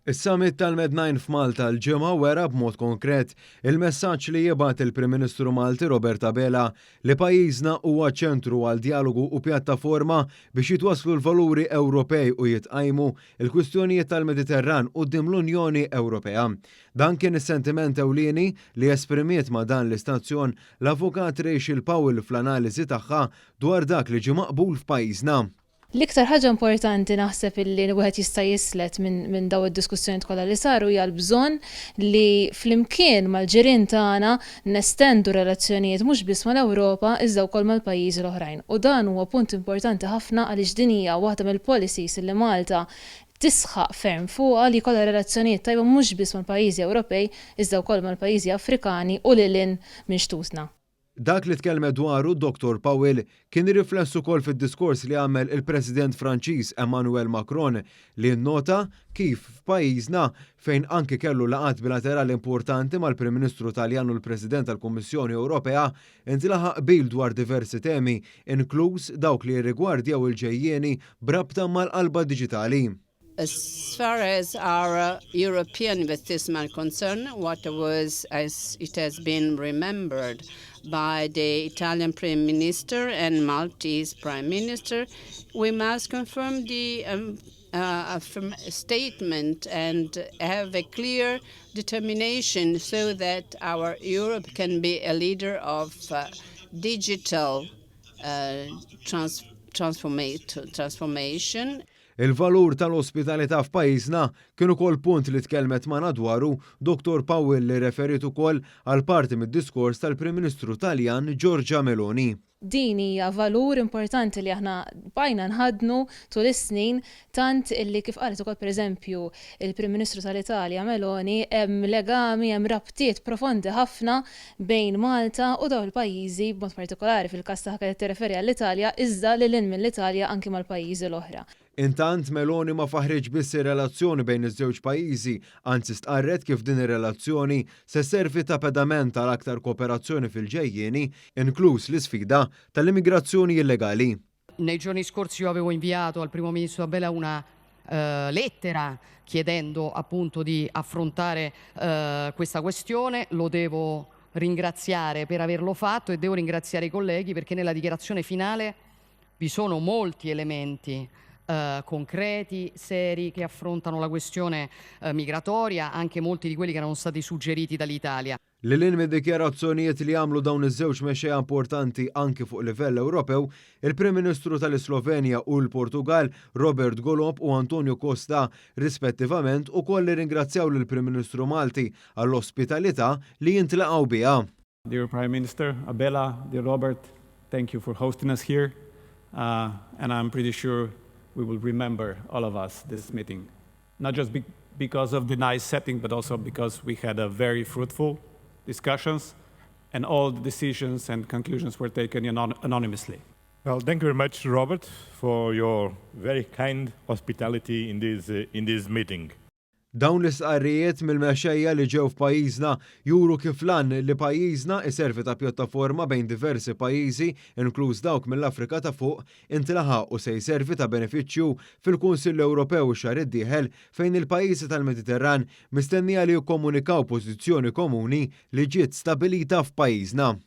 Is-summit tal-Med-9 f'Malta l-Ġimgħa wera b'mod konkret il-messaġġ li jibgħat il-Prim Ministru Malti Robert Abela li pajjiżna huwa ċentru għal djalogu u pjattaforma biex jitwasslu l-valuri Ewropej u jitqajmu l-kwistjonijiet tal-Mediterran quddiem l-Unjoni Ewropea. Dan kien is-sentiment ewlieni li esprimiet ma' dan l-istazzjon l-Avukat Rachel Powell fl-analiżi tagħha dwar dak li ġie maqbul f'pajjiżna. L-iktar ħaġa importanti naħseb illi wieħed jista' jislet minn dawn id-diskussjonijiet kollha li saru hija l-bżonn li flimkien mal-ġirien tagħna nestendu relazzjonijiet mhux biss mal-Ewropa iżda wkoll mal-pajjiżi l-oħrajn. U dan huwa punt importanti ħafna għaliex din hija waħda mill-policies li Malta tisħaq ferm fuqha, li jkollha relazzjonijiet tajba mhux biss mal-pajjiżi Ewropej iżda wkoll mal-pajjiżi Afrikani u lil hinn minn xtutna. Dak li tkellmet dwaru Dottor Powell kien rifless ukoll fid-diskors li għamel il-President Franċiż Emmanuel Macron li nnota kif f'pajjiżna, fejn anki kellu laqgħat bilaterali importanti mal-Prim Ministru Taljan u l-President tal-Kummissjoni Ewropea, intlaħaq qbil dwar diversi temi, inkluż dawk li jirrigwardjaw il-ġejjieni b'rabta mal-qalba diġitali. As far as our European investment are concerned, what was, as it has been remembered by the Italian Prime Minister and Maltese Prime Minister, we must confirm the statement and have a clear determination so that our Europe can be a leader of digital transformation. Il-valur tal-ospitalità f'pajjiżna kien ukoll punt li tkellmet magħna dwaru Dr. Powell li referit ukoll għal parti mid-diskors tal-Prim Ministru Taljan Giorgia Meloni. Din hija valur importanti li aħna bqajna nħaddnu tul is-snin, tant illi kif qalet ukoll, pereżempju, il-Prim Ministru tal-Italja Meloni, hemm legami, hemm rabtiet profondi ħafna bejn Malta u dawn il-pajjiżi, b'mod partikolari fil-każ tagħha kienet tirreferi għall-Italja, iżda lil hinn mill-Italja anki mal-pajjiżi l-oħra. Intant Meloni ma faħritx biss ir-relazzjoni bejn iż-żewġ pajjiżi, anzi stqarret kif din ir-relazzjoni se sservi ta' pedament għal aktar kooperazzjoni fil-ġejjieni, inkluż l-isfida tal-immigrazzjoni illegali. Nei giorni scorsi io avevo inviato al primo ministro Abela una lettera chiedendo appunto di affrontare questa questione. Lo devo ringraziare per averlo fatto e devo ringraziare i colleghi perché nella dichiarazione finale vi sono molti elementi concreti, seri, che affrontano la questione migratoria, anche molti di quelli che erano stati suggeriti dall'Italia. Lil hinn mid-dikjarazzjonijiet li għamlu dawn iż-żewġ mexxejja importanti anki fuq livell Ewropew, il-Prim Ministru tal-Islovenja u l-Portugal Robert Golob u Antonio Costa rispettivament ukoll irringrazzjaw lill-Prim Ministru Malti għall-ospitalità li jintlaqgħu biha. Dear Prime Minister Abela, dear Robert, thank you for hosting us here. And I'm pretty sure we will remember, all of us, this meeting. Not just because of the nice setting, but also because we had a very fruitful discussions and all the decisions and conclusions were taken anonymously. Well, thank you very much, Robert, for your very kind hospitality in this meeting. Dawn l-istqarrijiet mill-mexxejja li ġew f'pajjiżna juru kif l-għan li pajjiżna iservi ta' pjattaforma bejn diversi pajjiżi, inkluż dawk mill-Afrika ta' Fuq, intlaħaq u se jservi ta' benefiċċju fil-Kunsill Ewropew xahar id-dieħel, fejn il-pajjiżi tal-Mediterran mistennija li jikkomunikaw pożizzjoni komuni li ġiet stabilita f'pajjiżna.